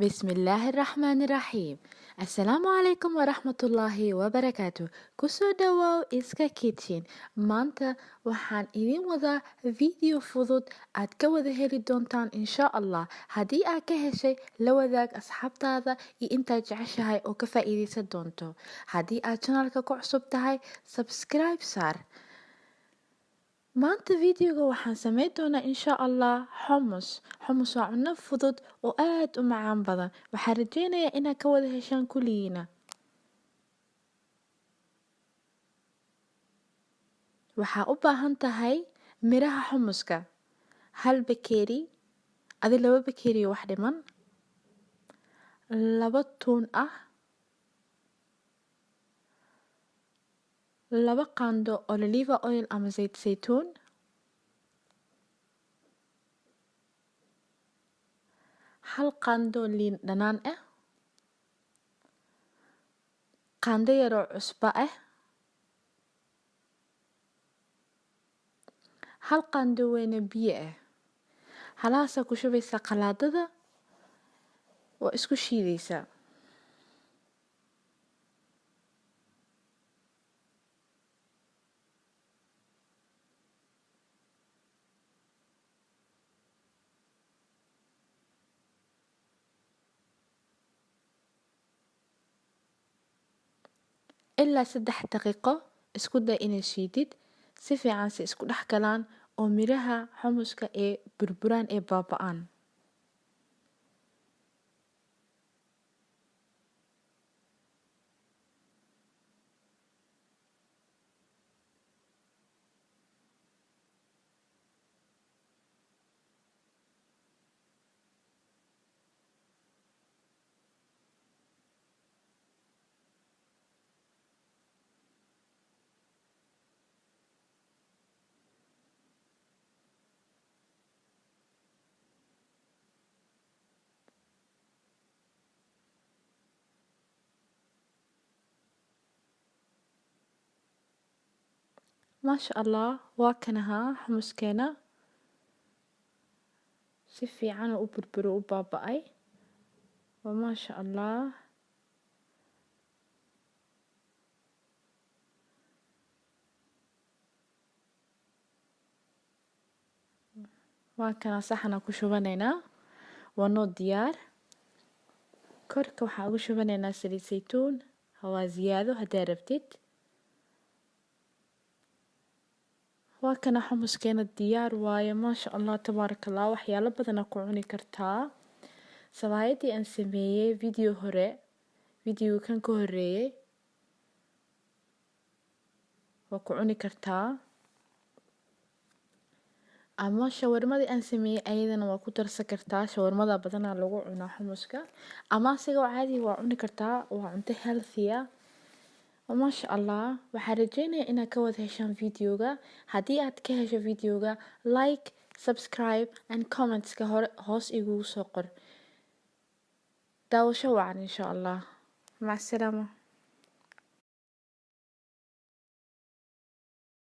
بسم الله الرحمن الرحيم. السلام عليكم ورحمة الله وبركاته. Kusoo dhawaaw Iska Kitchen. Maanta waxaan idin wadaa video fudud aad ka wada heli doontaan, insha Allah. Haddii aad ka heshay, la wadaag asxaabtaada iyo intaad jeceshahay oo ka faa'iideysan doonto. Haddii aad channelka ku cusub tahay, subscribe saar. Maanta videoga waxaan sameyn doonaa, insha Allah, hummus. Hummus waa cunno fudud oo aad u macaan badan. Waxaan rajeynayaa inaad ka wada heshaan kulligiina. Waxaa u baahan tahay miraha hummuska, hal bakeeri adi 2 bakeeri wax dhiman, 2 tuun ah, 2 qaando olive oil ama zayt saytuun, 1 qaando liin dhanaan ah, qaando yaroo cusbo ah, 1 qaando weyne biyo ah. Halahaasaa ku shubaysaa qalaadada, waa isku shiidaysaa. Ilaa 3 daqiiqo isku day inay shiidid si fiican, si isku dhex galaan oo miraha hummuska ee burburaan ee baaba'aan. Maasha Allah, waa kanahaa hummuskeena, si fiican oo u burburo, u baaba'ay. Waa maasha Allah. Waa kana, saxana ku shubanaynaa, waa noo diyaar. Korka waxaan ugu shubanaynaa saliid saytuun, waa ziyaado haddaa rabtid. Waa kana, hummuskeena diyaar waaye. Maasha Allah, tabaaraka Allah. Waxyaalo badanaa ku cuni kartaa. Sabaayadii aan sameeyey video hore, video kan ka horeeyey, waa ku cuni kartaa, ama shawarmadii aan sameeyey ayadana waa ku darsan kartaa. Shawarmada badanaa lagu cunaa hummuska, ama asigoo caadi waa cuni kartaa. Waa cunto healthy ah, maasha Allah. Waxaan rajeynayaa inaad ka wada heshaan videoga. Haddii aad ka hesho videoga, like, subscribe and commentska hore hoos igugu soo qor. Daawasho wacan, insha Allah. Mac asalaama.